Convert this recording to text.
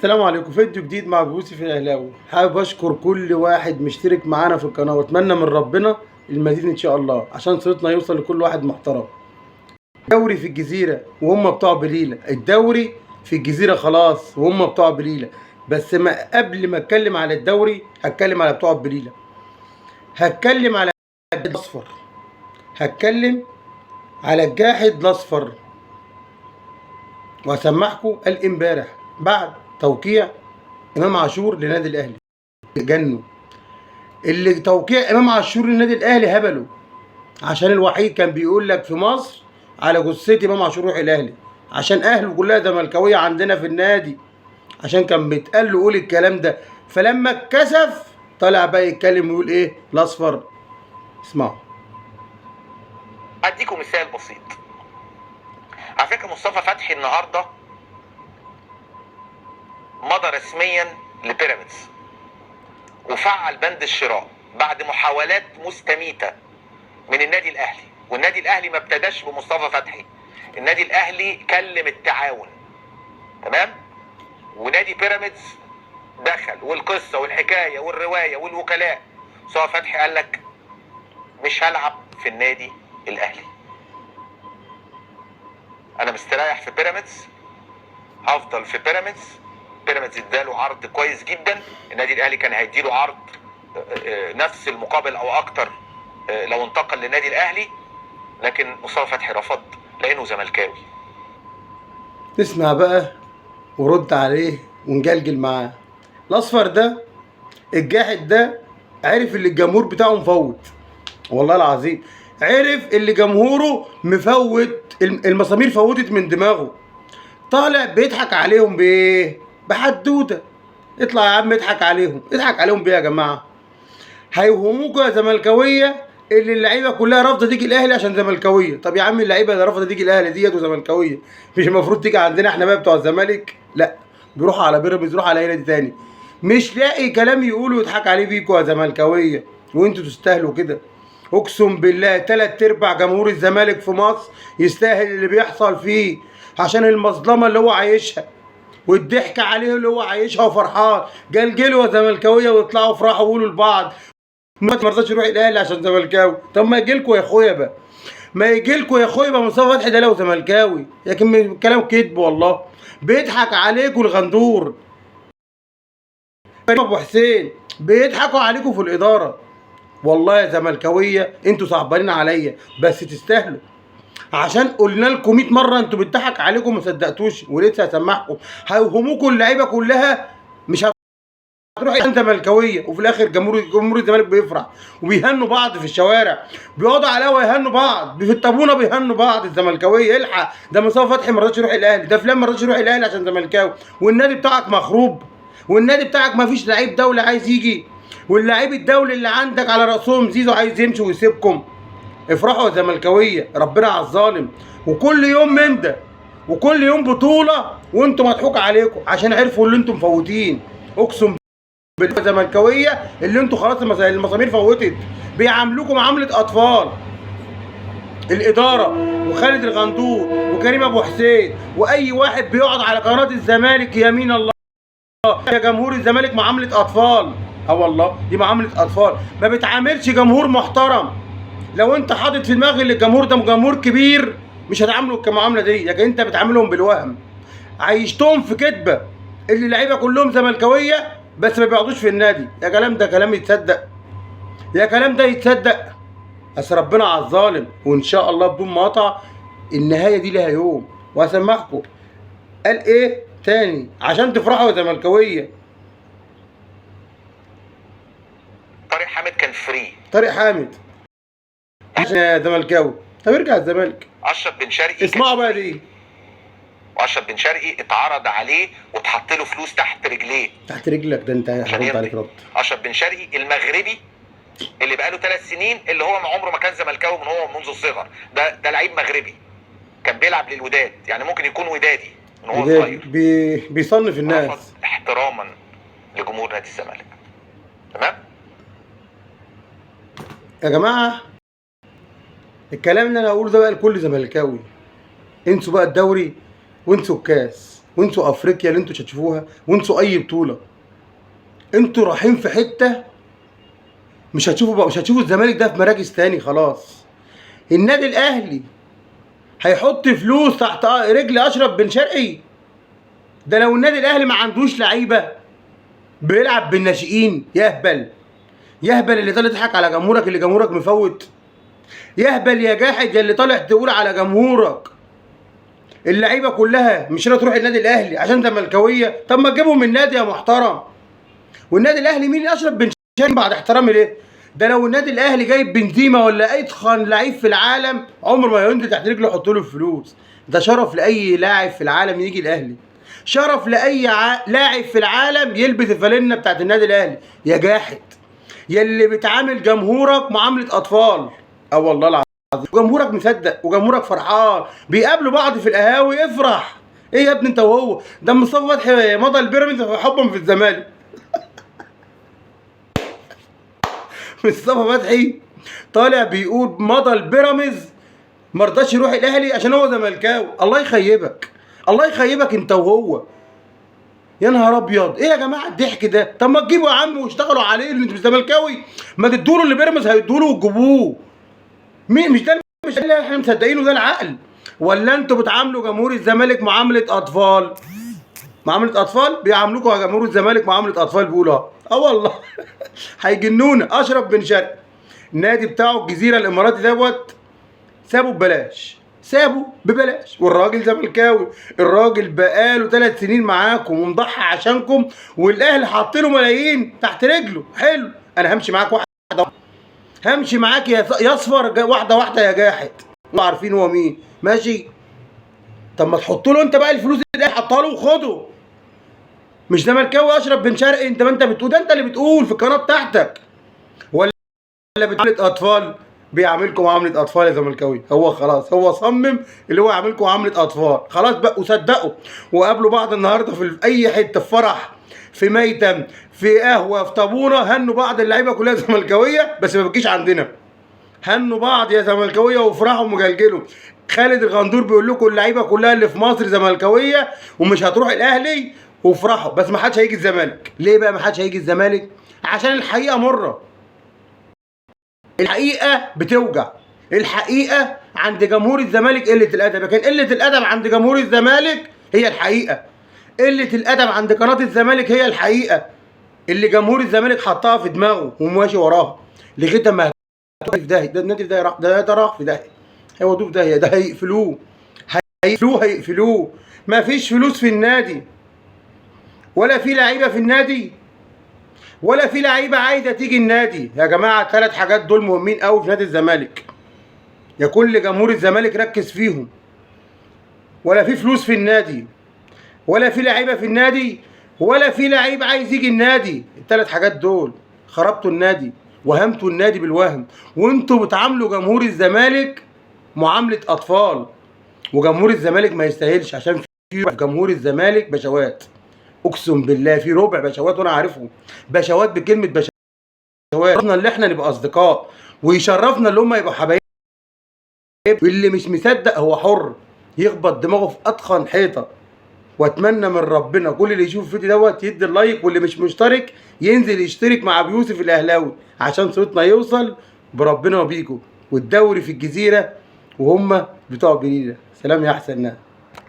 السلام عليكم. فيديو جديد مع ابو يوسف الاهلاوي. حابب اشكر كل واحد مشترك معانا في القناة، واتمنى من ربنا المزيد ان شاء الله عشان صوتنا يوصل لكل واحد محترم. الدوري في الجزيرة وهم بتوع بليلة، الدوري في الجزيرة خلاص وهم بتوع بليلة. بس ما قبل ما اتكلم على الدوري هتكلم على بتوع بليلة، هتكلم على الاصفر، هتكلم على الجاحد الاصفر، وهسمعكم قال امبارح بعد توقيع امام عاشور لنادي الاهلي. جنوا اللي توقيع امام عاشور للنادي الاهلي هبلوا، عشان الوحيد كان بيقول لك في مصر على جثتي امام عاشور روح الاهلي، عشان اهله كلها زملكاويه عندنا في النادي، عشان كان بيتقال له قول الكلام ده. فلما اتكسف طلع بقى يتكلم ويقول ايه الاصفر. اسمعوا، اديكم مثال بسيط. على فكرة مصطفى فتحي النهارده مضى رسميا لبيراميدز وفعل بند الشراء بعد محاولات مستميته من النادي الاهلي، والنادي الاهلي ما ابتداش بمصطفى فتحي، النادي الاهلي كلم التعاون، تمام؟ ونادي بيراميدز دخل، والقصه والحكاية والرواية والوكلاء. مصطفى فتحي قال لك مش هلعب في النادي الاهلي، انا مستريح في بيراميدز، هفضل في بيراميدز. بيراميدز اداله عرض كويس جدا، النادي الاهلي كان هيديله عرض نفس المقابل او اكتر لو انتقل للنادي الاهلي، لكن مصطفى فتحي رفض لانه زملكاوي. نسمع بقى ورد عليه ونجلجل معاه. الاصفر ده الجاحد ده عرف اللي الجمهور بتاعه مفوت، والله العظيم عرف اللي جمهوره مفوت، المسامير فوتت من دماغه. طالع بيضحك عليهم بايه؟ بحدوته. اطلع يا عم اضحك عليهم، اضحك عليهم بيه يا جماعة. هيوهموكوا يا زملكاويه اللي اللعيبة كلها رافضه تيجي الاهلي عشان زملكاويه. طب يا عم اللعيبة اللي رافضه تيجي الاهلي ديت وزملكاويه مش المفروض تيجي عندنا احنا بقى بتوع الزمالك؟ لا، بيروحوا على بيراميدز، يروحوا على اي نادي تاني. مش لاقي كلام يقولوا يضحك عليه بيكوا يا زملكاويه، وانتوا تستاهلوا كده. اقسم بالله 3/4 جمهور الزمالك في مصر يستاهل اللي بيحصل فيه، عشان المظلمة اللي هو عايشها والضحك عليه اللي هو عايشها وفرحان. جلجلوا يا زملكاويه واطلعوا افرحوا وقولوا لبعض ما رضاش يروح الاهلي عشان زملكاوي. طب ما يجيلكوا يا اخويا بقى، ما يجيلكوا يا اخويا بقى مصطفى فتحي ده لو زملكاوي، لكن كلام كذب والله. بيضحك عليكوا الغندور ابو حسين، بيضحكوا عليكوا في الادارة. والله يا زملكاويه انتوا صعبانين عليا، بس تستاهلوا، عشان قلنا لكم 100 مرة انتوا بيضحك عليكم ما صدقتوش، ولسه هسمعكم. هيوهموكوا اللعيبة كلها مش هتروح انت زملكاويه، وفي الاخر جمهور الزمالك بيفرح وبيهنوا بعض في الشوارع، بيقعدوا على القهوة يهنوا بعض، في الطابونه بيهنوا بعض. الزملكاويه الحق ده مصطفى فتحي ما رضاش يروح الاهلي، ده فلان ما رضاش يروح الاهلي عشان زملكاوي، والنادي بتاعك مخروب، والنادي بتاعك ما فيش لعيب دولي عايز يجي، واللعيب الدولي اللي عندك على راسهم زيزو عايز يمشي ويسيبكم. افرحوا يا زملكاويه، ربنا على الظالم. وكل يوم من ده وكل يوم بطوله وانتم مضحوك عليكم، عشان عرفوا اللي انتم مفوتين. اقسم بالله زملكاويه اللي انتم خلاص المسامير فوتت، بيعاملوكم معاملة اطفال. الادارة وخالد الغندور وكريم ابو حسين واي واحد بيقعد على قناة الزمالك، يمين الله يا جمهور الزمالك معاملة اطفال. اه والله دي معاملة اطفال، ما بتعاملش جمهور محترم. لو انت حاطط في دماغك ان الجمهور ده جمهور كبير مش هتعامله كمعامله دي، لكن انت بتعاملهم بالوهم، عيشتهم في كذبه اللي اللعيبة كلهم زملكاويه بس ما بيقعدوش في النادي. يا كلام ده كلام يتصدق؟ يا كلام ده يتصدق؟ بس ربنا على الظالم، وان شاء الله بدون مقاطعه النهاية دي لها يوم. وهسمعكم قال ايه تاني عشان تفرحوا يا زملكاويه. طارق حامد كان free، طارق حامد عشان زملكاوي، طب ارجع الزمالك. اشرف بن شرقي اسمعوا بقى دي، واشرف بن شرقي اتعرض عليه واتحط له فلوس تحت رجليه. تحت رجلك ده انت هرد عليك رد. اشرف بن شرقي المغربي اللي بقاله 3 سنين، اللي هو عمره ما كان زملكاوي من هو منذ الصغر، ده لعيب مغربي كان بيلعب للوداد، يعني ممكن يكون ودادي من هو صغير. بيصنف الناس. رفض احتراما لجمهور نادي الزمالك. تمام؟ يا جماعة الكلام اللي انا هقوله ده بقى لكل زملكاوي، انسوا بقى الدوري وانسوا الكاس وانسوا افريقيا اللي انتوا مش هتشوفوها، وانسوا اي بطوله. انتوا رايحين في حتة مش هتشوفوا بقى، مش هتشوفوا الزمالك ده في مراكز تاني خلاص. النادي الاهلي هيحط فلوس تحت رجل اشرف بن شرقي. ده لو النادي الاهلي ما عندوش لعيبة بيلعب بالناشئين. يهبل يهبل اللي طالع يضحك على جمهورك، اللي جمهورك مفوت. يهبل يا جاحد يا اللي طالع تقول على جمهورك اللعيبة كلها مش راضية تروح النادي الاهلي عشان زملكاويه. طب ما تجيبهم من النادي يا محترم. والنادي الاهلي مين اشرف بن شرقي بعد احترامي ليه؟ ده لو النادي الاهلي جايب بنزيما ولا اتخن لعيب في العالم عمره ما ينزل تحت رجله يحط له الفلوس. ده شرف لاي لاعب في العالم يجي الاهلي، شرف لاي لاعب في العالم يلبس الفالنه بتاعت النادي الاهلي. يا جاحد يا اللي بتعامل جمهورك معاملة اطفال. اه والله العظيم جمهورك مصدق وجمهورك فرحان، بيقابلوا بعض في القهاوي. افرح ايه يا ابني انت وهو؟ ده مصطفى فتحي مضى البيراميدز حبا في الزمالك. مصطفى فتحي طالع بيقول مضى البيراميدز ما رضاش يروح الاهلي عشان هو زملكاوي. الله يخيبك، الله يخيبك انت وهو. يا نهار ابيض، ايه يا جماعة الضحك ده؟ طب ما تجيبوا يا عم واشتغلوا عليه اللي انت مش زملكاوي، ما تدوا له اللي بيراميدز هيدوا له وتجيبوه. مين مش ده؟ مش ده اللي احنا مصدقينه؟ ده العقل؟ ولا انتوا بتعاملوا جمهور الزمالك معاملة اطفال؟ معاملة اطفال؟ بيعاملوكوا يا جمهور الزمالك معاملة اطفال، بيقولوا اه والله هيجنونا. اشرف بن شرقي النادي بتاعه الجزيرة الاماراتي دوت سابه ببلاش، سابه ببلاش، والراجل زملكاوي. الراجل بقاله 3 سنين معاكم ومضحي عشانكم، والاهلي حاط له ملايين تحت رجله. حلو، انا همشي معاك واحدة واحدة، همشي معاك يا اصفر واحدة واحدة يا جاحد. انتوا عارفين هو مين، ماشي؟ طب ما تحط له انت بقى الفلوس اللي الاهلي حطها له وخده. مش زملكاوي اشرف بن شرقي؟ انت ما انت بتقول ده، انت اللي بتقول في القناة بتاعتك. ولا بتعاملة اطفال؟ بيعاملكم معاملة اطفال يا زملكاوي. هو خلاص هو صمم اللي هو يعاملكم معاملة اطفال خلاص بقى، وصدقوا وقابلوا بعض النهارده في اي حتة، في فرح، في ميتم، في قهوة، في طابونه، هنوا بعض. اللعيبة كلها زملكاويه بس ما بتجيش عندنا. هنوا بعض يا زملكاويه وافرحوا ومجلجلوا. خالد الغندور بيقول لكم اللعيبة كلها اللي في مصر زملكاويه ومش هتروح الاهلي، وافرحوا، بس ما حدش هيجي الزمالك. ليه بقى ما حدش هيجي الزمالك؟ عشان الحقيقة مرة، الحقيقة بتوجع. الحقيقة عند جمهور الزمالك قلة الادب، لكن قلة الادب عند جمهور الزمالك هي الحقيقة. قلة الادب عند قناة الزمالك هي الحقيقة اللي جمهور الزمالك حطها في دماغه وماشي وراها لغاية ما في داهية. ده النادي ده راح، ده راح في داهية، هيودوه في داهية، ده هيقفلوه، هيقفلوه، هيقفلوه. ما فيش فلوس في النادي، ولا في لعيبة في النادي، ولا في لعيبة عايزه تيجي النادي. يا جماعة الثلاث حاجات دول مهمين قوي في نادي الزمالك، يا كل جمهور الزمالك ركز فيهم. ولا في فلوس في النادي، ولا في لعيبة في النادي، ولا في لعيب عايز يجي النادي. الثلاث حاجات دول خربتوا النادي، وهمتوا النادي بالوهم، وانتوا بتعاملوا جمهور الزمالك معاملة اطفال. وجمهور الزمالك ما يستاهلش، عشان في جمهور الزمالك بشوات، اقسم بالله في ربع بشوات وانا عارفهم، بشوات بكلمه بشوات. شرفنا اللي احنا نبقى اصدقاء، ويشرفنا اللي هم يبقوا حبايب. واللي مش مصدق هو حر يخبط دماغه في اتخن حيطة. واتمنى من ربنا كل اللي يشوف الفيديو دوت يدي ال like، واللي مش مشترك ينزل يشترك مع ابو يوسف الاهلاوي عشان صوتنا يوصل بربنا وبيكم. والدوري في الجزيرة وهم بتوع بنيله. سلام يا احسن ناس.